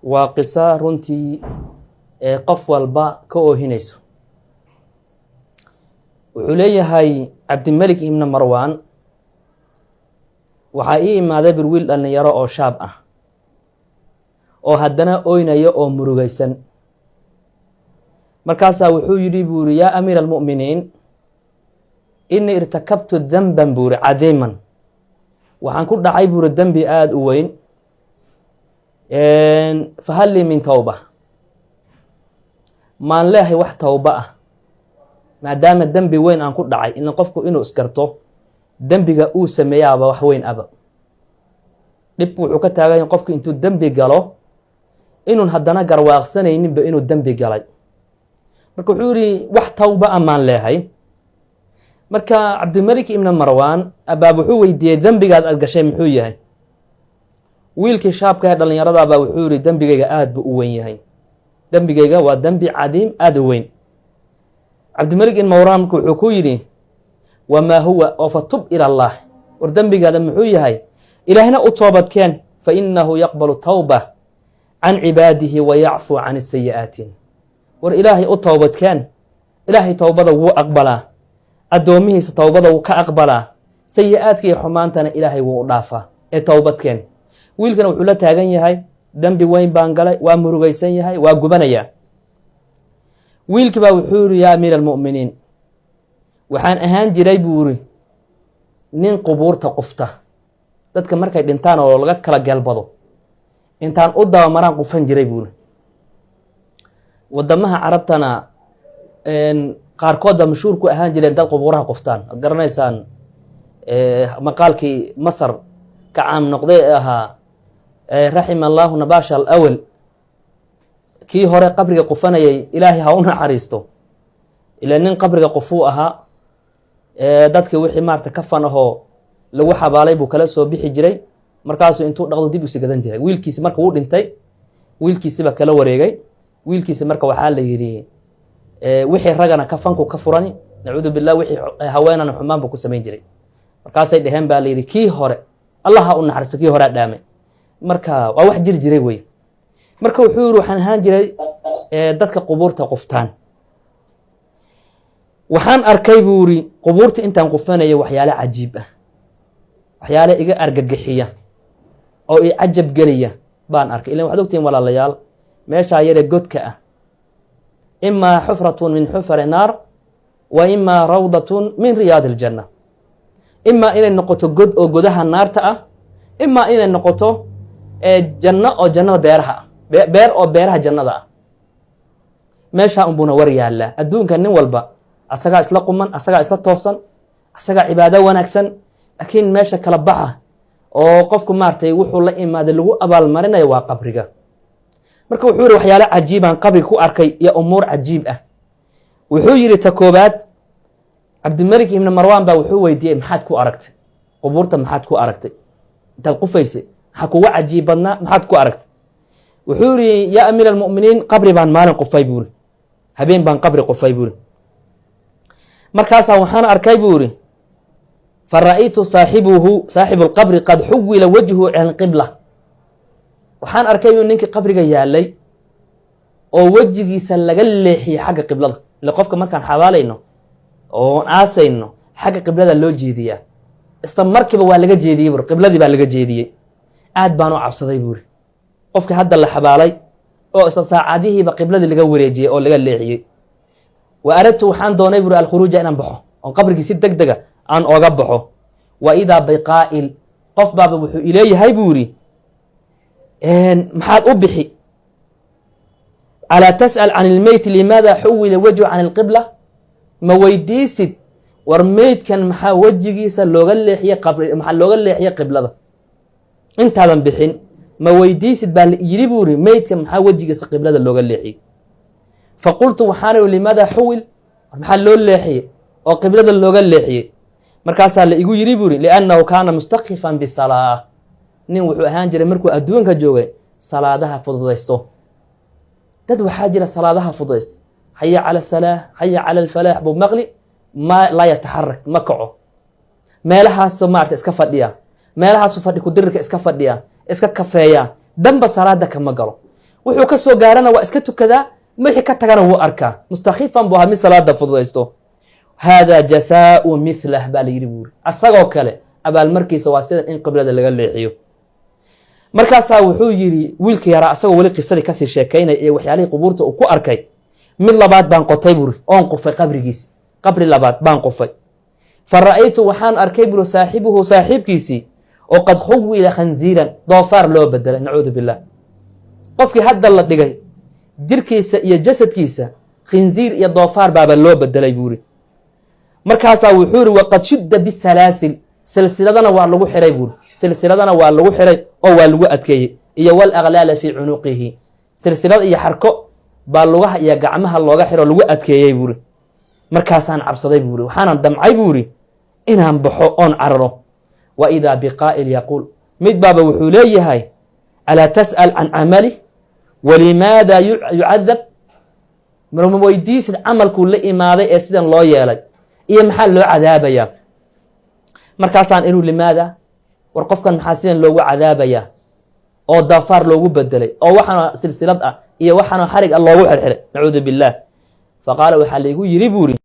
Waa qiso runtii ee qof walba ka oohinayso. Wuxuu leeyahay Cabdimelik ibna Marwan, waxaa ii imaaday bir wiil dhallinyaro oo shaab ah oo haddana oynaya oo murugaysan. Markaasaa wuxuu yidhi, buu yidhi, "Yaa amiira almu'miniin, inii irtakabtu danban," buu yidhi, "cadiiman." Waxaan ku dhacay, buu yidhi, dembi aada u weyn. "Fahal lii min towba?" Maan leehay wax towba ah, maadaama dembi weyn aan ku dhacay? Ilan qofku inuu isgarto dembiga uu sameeyaaba wax weyn aba. Dhib wuxuu ka taagan yahay qofku intuu dembi galo inuun haddana garwaaqsanayninba inuu dembi galay. Marka wuxuu yidhi, "Wax towba a maan leehay?" Marka Cabdimalik ibna Marwan abaab wuxuu weydiiyey, "Dembigaad aad gashay muxuu yahay?" Wiilkii shaabka ee dhallinyaradaabaa wuxuu yidhi, "Dembigayga aad buu u weyn yahay, dembigayga waa dembi cadiim, aada u weyn." Cabdimalik ibn Marwan marka wuxuu ku yidhi, "Wamaa huwa?" Oo "Fatub ila Allah." War dembigaada muxuu yahay? Ilaahna u toobadkeen. "Fa inahu yaqbalu tawba can cibaadihi wa yacfuu can sayi'aatin." War Ilaahay u toobadkeen, Ilaahay towbada wuu aqbalaa, addoomihiisa towbada wuu ka aqbalaa, sayi-aadka iyo xumaantana Ilaahay wuu u dhaafaa, ee towbadkeen. Wiilkana wuxuu la taagan yahay, "Dembi weyn baan galay." Waa murugaysan yahay, waa gubanayaa. Wiilkii baa wuxuu yidhi, "Yaa amiira almu'miniin, waxaan ahaan jiray," buu yidhi, "nin qubuurta qufta. Dadka markay dhintaan oo laga kala geelbado, intaan u dabamaraan qufan jiray," buu yidhi. Wadamaha Carabtana qaarkood baa mashhuur ku ahaan jireen dad qubuuraha quftaan. Ad garanaysaan maqaalkii Masar ka caam noqday ee ahaa "Raxima Allahu nabasha alawal", kii hore qabriga qufanayay Ilaahay ha u naxariisto. Ila nin qabriga qufuu ahaa, dadkii wixii maarata kafan ahoo lagu xabaalay buu kala soo bixi jiray, markaasuu intuu dhaqdo dib usi gadan jiray. Wiilkiisi marka wuu dhintay, wiilkiisiba kala wareegay. Wiilkiisi marka waxaa la yidhi, wixii ragana kafanku ka furani, nacuudu billah, wixii haweenana xumaan buu ku samayn jiray. Markaasay dheheen, baa la yidhi, "Kii hore Allah ha u naxariisto, kii horaa dhaamay." Marka waa wax jiri jiray wey. Marka wuxuu yidhi, "Waxaan ahaan jiray dadka qubuurta quftaan. Waxaan arkay," buu yidhi, "qubuurta intaan qufanaya waxyaale cajiib ah, waxyaale iga argagixiya oo i cajab geliya baan arkay." Ilan waxad ogtihiin, walaalayaal, meeshaa yaree godka ah, imaa xufratun min xufari naar wa imaa rawdatun min riyaadi aljanna, imaa inay noqoto god oo godaha naarta ah, imaa inay noqoto janno oo jannada beeraha ah, beer oo beeraha jannada ah. Meeshaa unbuuna war yaallaa. Adduunka nin walba asagaa isla quman, asagaa isla toosan, asagaa cibaado wanaagsan, laakiin meesha kala baxa oo qofku maaratay wuxuu la imaaday lagu abaalmarinayo waa qabriga. Marka wuxuu yidhi, "Waxyaale cajiibaan qabriga ku arkay iyo umuur cajiib ah." Wuxuu yidhi, ta koobaad, Cabdimalik ibni Marwan baa wuxuu weydiiyey, "Maxaad ku aragtay qubuurta? Maxaad ku aragtay intaad qufaysay? Maxaa kuga cajiib badnaa? Maxaad ku aragtay?" Wuxuu yidhi, "Yaa amiir almu'miniin, qabri baan maalin qufay," buu yidhi, "habeen baan qabri qufay," buu yidhi. "Markaasaa waxaan arkay," buu yidhi, "fara'aytu saaxibuhu, saaxibu alqabri, qad xuwila wajhu can qibla." Waxaan arkay buu ninkii qabriga yaalay oo wejigiisa laga leexiyey xagga qiblada. Ile qofka markaan xabaalayno oon aasayno, xagga qiblada loo jeediyaa. Isla markiiba waa laga jeediyey, bur qibladii baa laga jeediyey. "Aad baan u cabsaday," buuri, "qofkii hadda la xabaalay oo isla saacadihiiba qibladii laga wareejiyey oo laga leexiyey. Wa aradtu," waxaan doonay, buuri, "alkhuruuja," inaan baxo oon qabrigii si deg dega aan ooga baxo. "Wa idaa biqaa'il," qof baaba wuxuu ileeyahay, buu yidhi, "Maxaad u bixi? Alaa tas'al can ilmeyt limaada xuwila wajhu can ilqibla? Ma weydiisid, war meydkan maxaa wejigiisa looga leexiyey qabri, maxaa looga leexiyey qiblada? Intaadan bixin ma weydiisid?" baa la yidhi, buu yidhi, "Meydka maxaa wejigiisa qiblada looga leexiyey?" "Faqultu," waxaana, "Limaada xuwil?" Maxaa loo leexiyey oo qiblada looga leexiyey? Markaasaa la igu yidhi, buu yidhi, "Liannahu kaana mustakifan bisalaa." Nin wuxuu ahaan jiray markuu adduunka joogay salaadaha fududaysto. Dad waxaa jira salaadaha fududaysto. "Xaya cala asalaa, xaya cala alfalaax" buu maqli, ma laa yataxarak, ma kaco. Meelahaas maarata iska fadhiya, meelahaasu fadhi kudirirka iska fadhiya, iska kafeeya, danba salaada kama galo. Wuxuu ka soo gaarana waa iska tukadaa, wixii ka tagana wuu arkaa. Mustakhifan buu ahaa, mid salaada fududaysto. Haadaa jasaau mithlah baa la yidhi buuri, asagoo kale abaalmarkiisa waa sidan, in qiblada laga leexiyo. Markaasaa wuxuu yidhi wiilka yaraa, asagoo weli qisadii kasii sheekaynaya iyo waxyaalihii qubuurta uu ku arkay: "Mid labaad baan qotay," buuri, "oon qufay qabrigiisi. Qabri labaad baan qufay. Fa ra'aytu, waxaan arkay," buri, "saaxibuhu, saaxiibkiisii oo qad xuwila khanziiran, doofaar loo bedelay." Nacuudu billah. Qofkii hadda la dhigay jirkiisa iyo jasadkiisa khinziir iyo doofaar baaba loo bedelay, buuri. Markaasaa wuxuu yihi: "Waqad shudda bisalaasil," silsiladana waa lagu xiray, buuri. Silsiladana waa lagu xiray oo waa lagu adkeeyey, iyo walaglaala fii cunuqihi, silsilad iyo xarko baa lugaha iyo gacmaha looga xiro, lagu adkeeyey, buuri. "Markaasaan cabsaday," buuri. "Waxaanan damcay," buuri, "inaan baxo oon cararo. Wa idaa biqaa'il yaquul," mid baaba wuxuu leeyahay: "Alaa tas'al can camali walimaada yucadab? Ma weydiisid camalkuu la imaaday ee sidan loo yeelay iyo maxaa loo cadaabayaa?" Markaasaan inuu: "Limaada? War qofkan maxaa sidan loogu cadaabayaa oo daafaar loogu bedelay oo waxaana silsilad ah iyo waxaana xarig ah loogu xirxiray? Nacuudu billaah." Faqaala, waxaa laigu yiri, buuri.